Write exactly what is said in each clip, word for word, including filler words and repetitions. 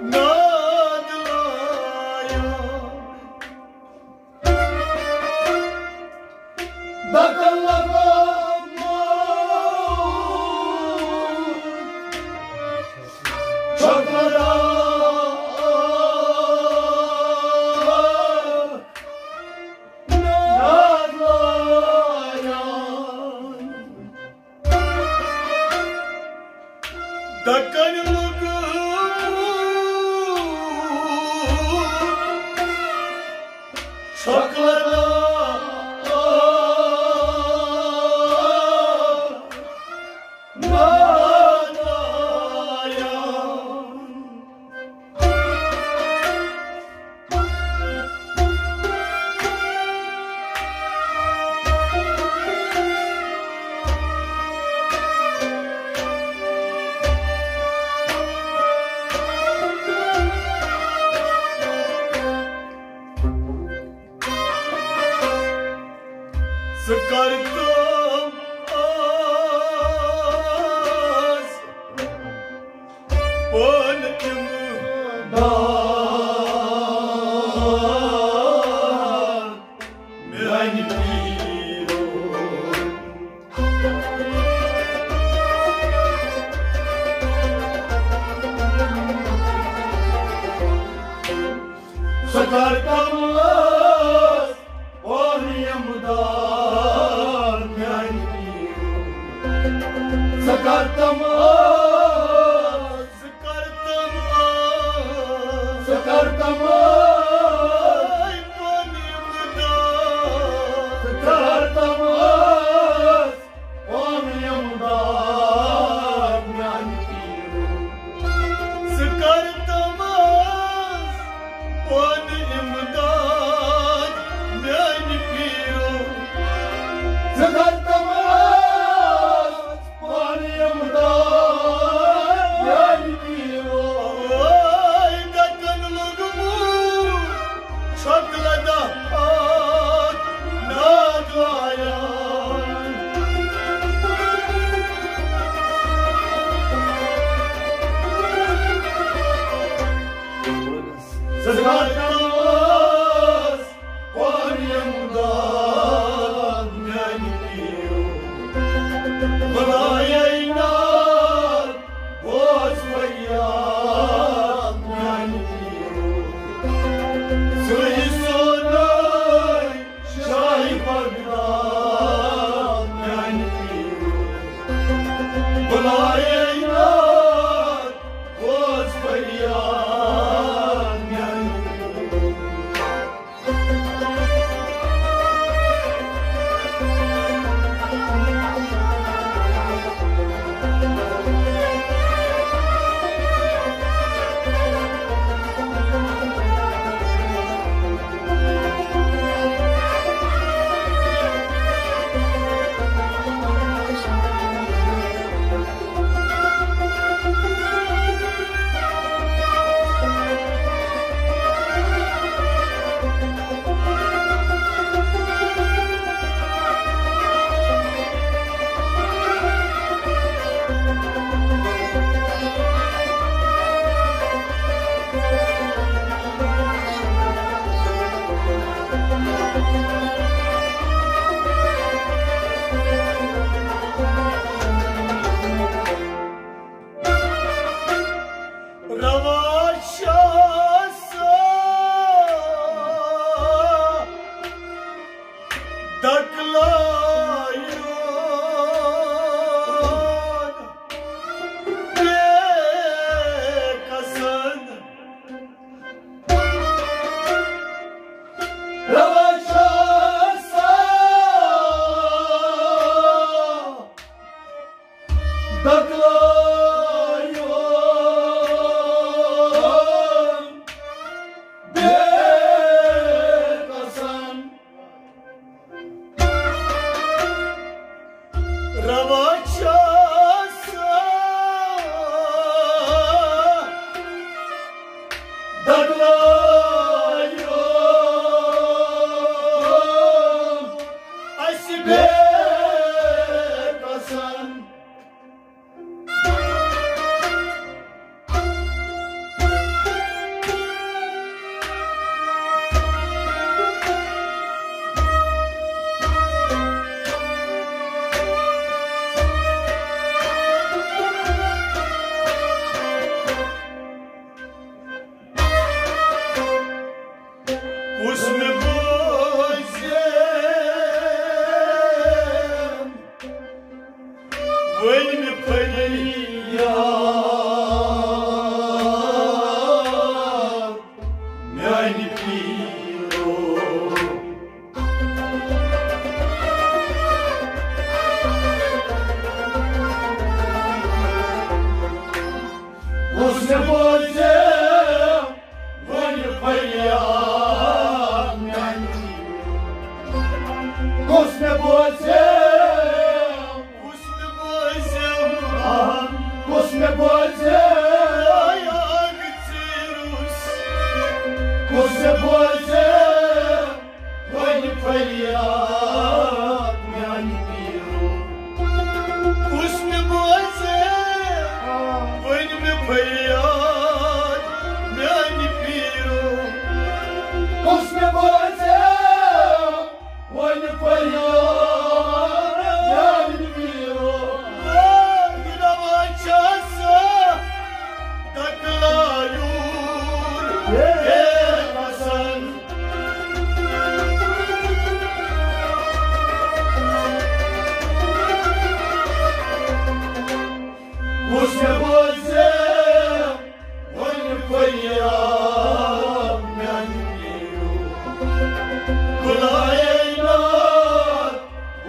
ناد لایا۔ دکن لگا موت، چھکرا ناد لایا۔ دکن لوگ شکل ژٕ کر تِم آز پٲدٕ اِمداد میانہِ پیٖرو۔ ژٕ کر تِم آز پٲدٕ اِمداد میانہِ پیٖرو۔ ژٕ کر تِم آز، ژٕ کر تِم آز، ژٕ کر تِم آز پٲدٕ اِمداد۔ ژٕ کر تِم آز پٲدٕ اِمداد میانہِ پیٖرو۔ ژٕ کر تِم آز پٲدٕ اِمداد میانہِ پیٖرو۔ ژٕ کر تِم آز پٲدٕ اِمداد میانہِ پیٖرو۔ اے دکن لوگمُت چھۄکھ لدان ناد لایا۔ ژٕ کر تِم آز پٲدٕ اِمداد میانہِ پیٖرو۔ بلایے ناد بوز فریاد میانہِ پیٖرو۔ ژٕے سونُے شاہی بغداد میانہِ پیٖرو۔ بلایے ناد بوز فریاد میانہِ پیٖرو۔ روا شاہ سا دکلایون بے کسن۔ روا شاہ سا دکلایون بے کسن۔ روا شاہ سا دکلایون اَسہِ بے کسن۔ وۄنۍ مےٚ فریاد میانہِ پیٖرو۔ کُس مےٚ بوزِ وۄنۍ فریاد میانہِ پیٖرو؟ کُس مےٚ بوزِ؟ کُس مےٚ بوزِ؟ آ، کُس مےٚ بوزِ؟ آگ ژیٖرُس۔ کُس مےٚ بوزِ وۄنۍ فریاد میانہِ پیٖرو؟ کُس مےٚ بوزِ وۄنۍ مےٚ فریاد میانہِ پیٖرو؟ کُس مےٚ بوزِ وۄنۍ فریاد میانہِ پیٖرو؟ روا چھا سا تکلایور بے وسن؟ کُس مےٚ بوزِ وۄنۍ فریاد میانہِ پیٖرو؟ خدایے ناتھ،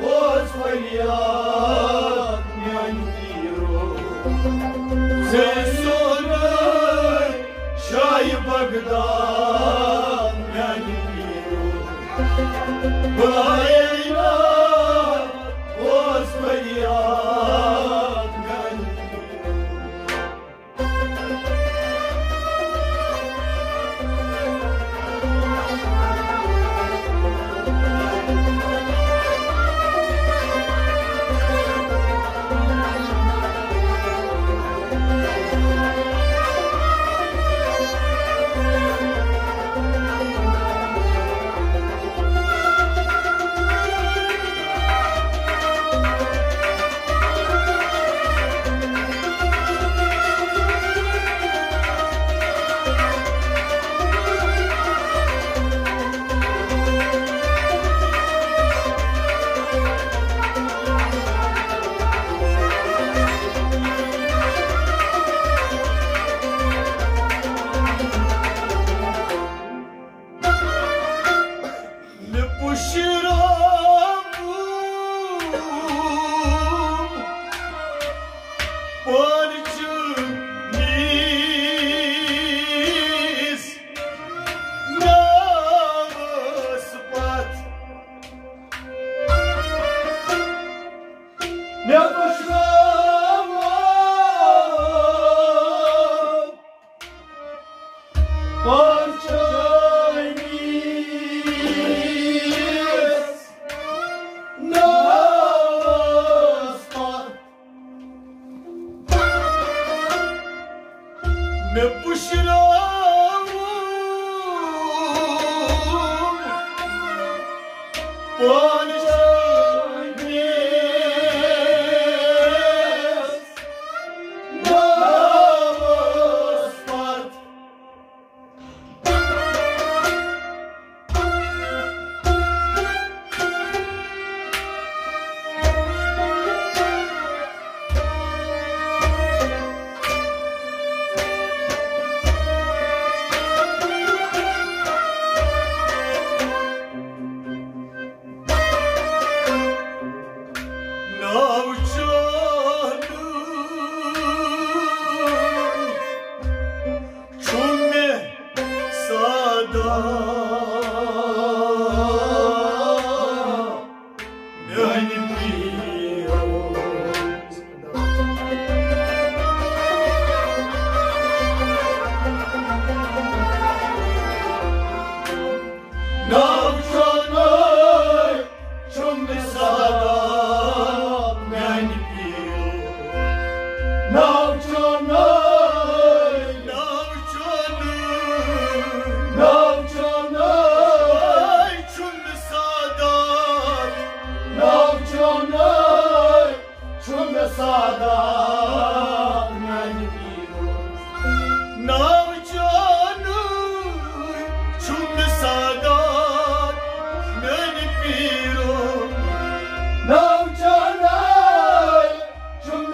بوز فریاد میانہِ پیٖرو۔ ژےٚ سونُے شاہِ بغداد میانہِ پیٖرو۔ خدایے ناتھ، بوز فریاد میانہِ پیٖرو۔ مےٚ پُشراوُن پرچہٕ نِس ناوَس پتھ۔ مےٚ پُشراوُن پرچہٕ نِس ناوَس پتھ۔ مےٚ پُشراوُن پرچہٕ نِس ناوَس پتھ۔ ناو چون چھُ مےٚ سادہ میانہِ پیٖرو۔ ناو چونُے چھُم سادہ میانہِ پیٖرو۔ ناو چونُے، ناو چونُے، ناو چونُے چھُم سادہ۔ ناو چونُے چھُم سادہ میانہِ پیٖرو۔ ناو چونُے چھُم سادہ میانہِ پیٖرو۔ ناو چونُے چھُم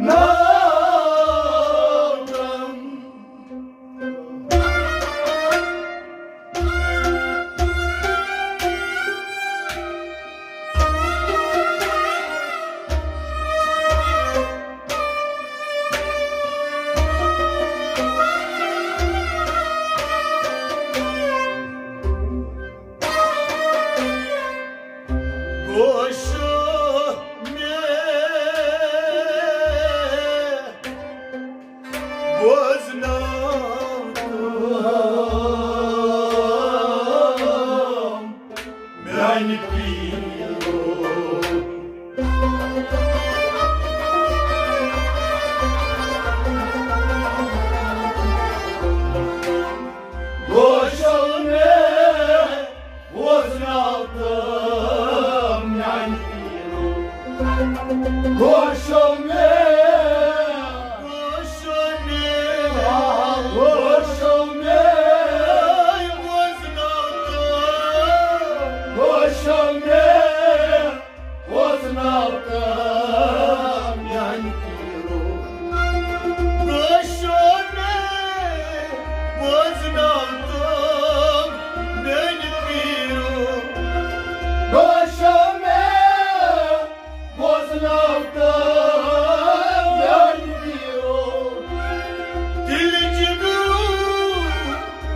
ناو ترٛم۔ گوش مےٚ بوزناو تام میانہِ پیٖرو۔ گوشو مےٚ بوزناو تام میانہِ پیٖرو۔ گوشو مےٚ، گوشو مےٚ، گوشو مےٚ بوزناو تام، گوشو مےٚ بوزناو تام میانہِ پیٖرو۔ گوشو مےٚ بوزناو تام میانہِ پیٖرو۔ گوشو مےٚ بوزناو تام میانہِ پیٖرو۔ دِلہٕ جِگرٕ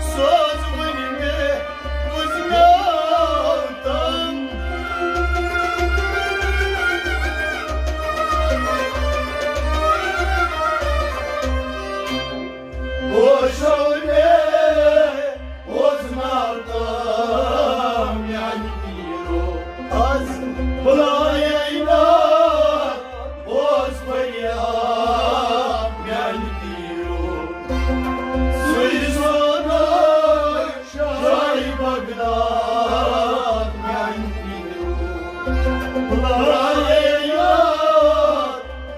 سوز وۄنۍ مےٚ بوزناو تام۔ بوزناو تام میانہِ پیٖرو۔ از بُلایے ناو، بوز فریاد میانہِ پیٖرو۔ سُے سوزناو شاہہِ بغداد میانہِ پیٖرو۔ بُلایے ناو،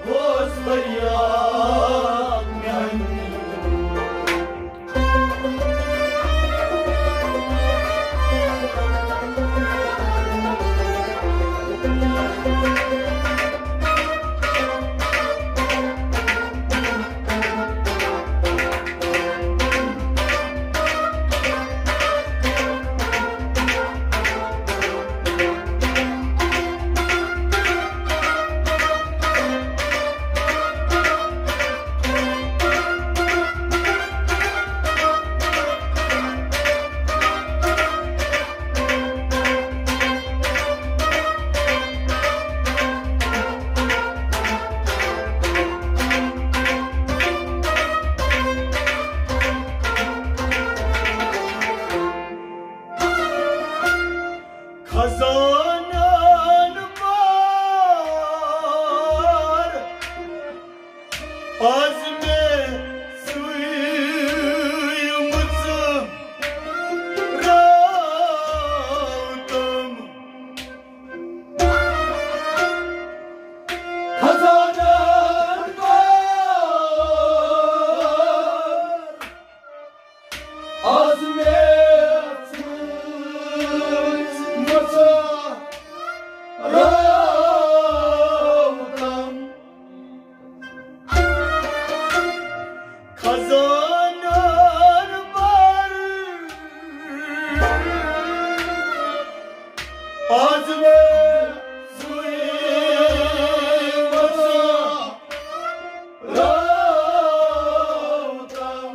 بوز فریاد میانہِ پیٖرو۔ خزانن بار از مےٚ سُیمٕژ راوتم۔ خزانن بار از مےٚ سُیمٕژ راوتم۔ خزانن بار از مےٚ سُیمٕژ راوتم۔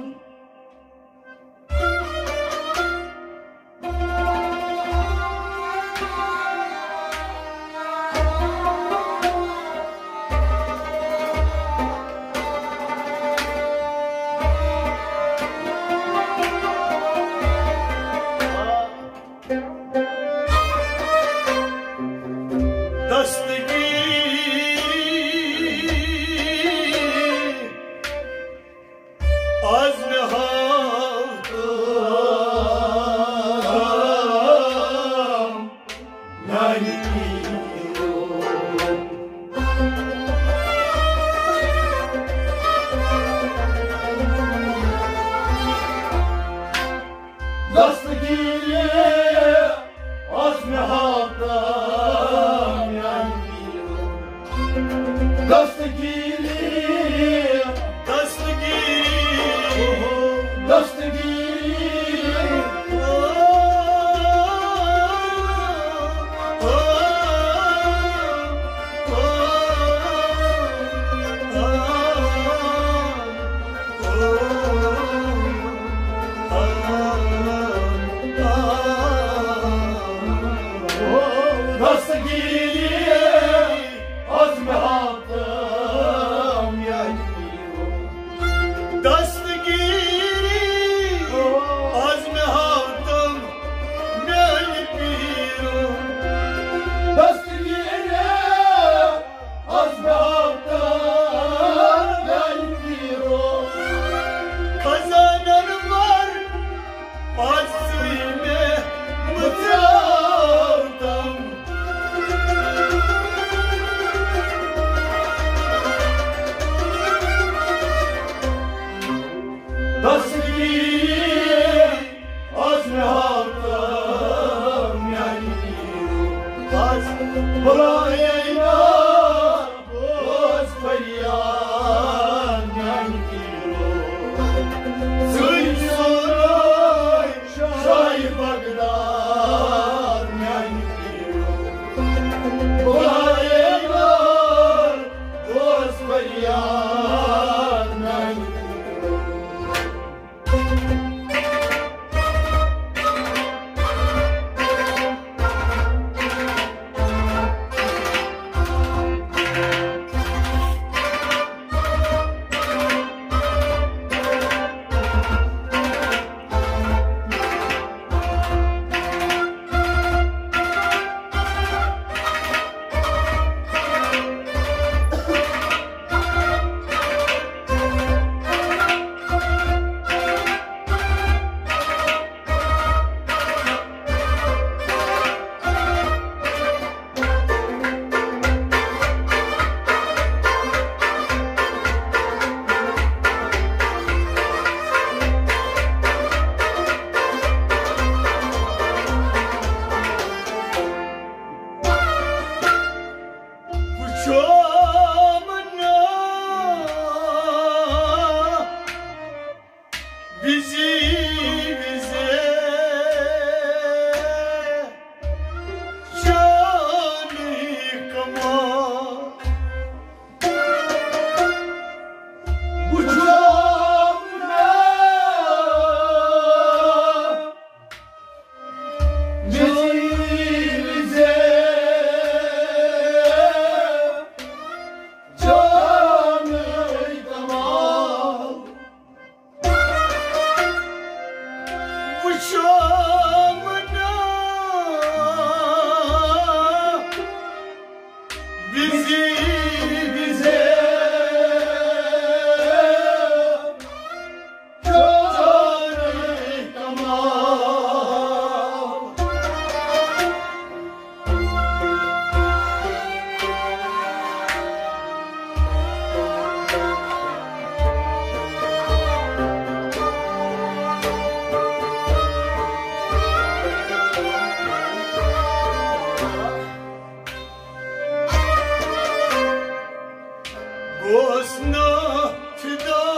وِزِ وِزِ چٲنی کمال۔ وٕچھو نہ وِزِ وِزِ چٲنی کمال۔ وٕچھو نہ وِزِ وِزِ چٲنی کمال۔ گوس نہٕ فدا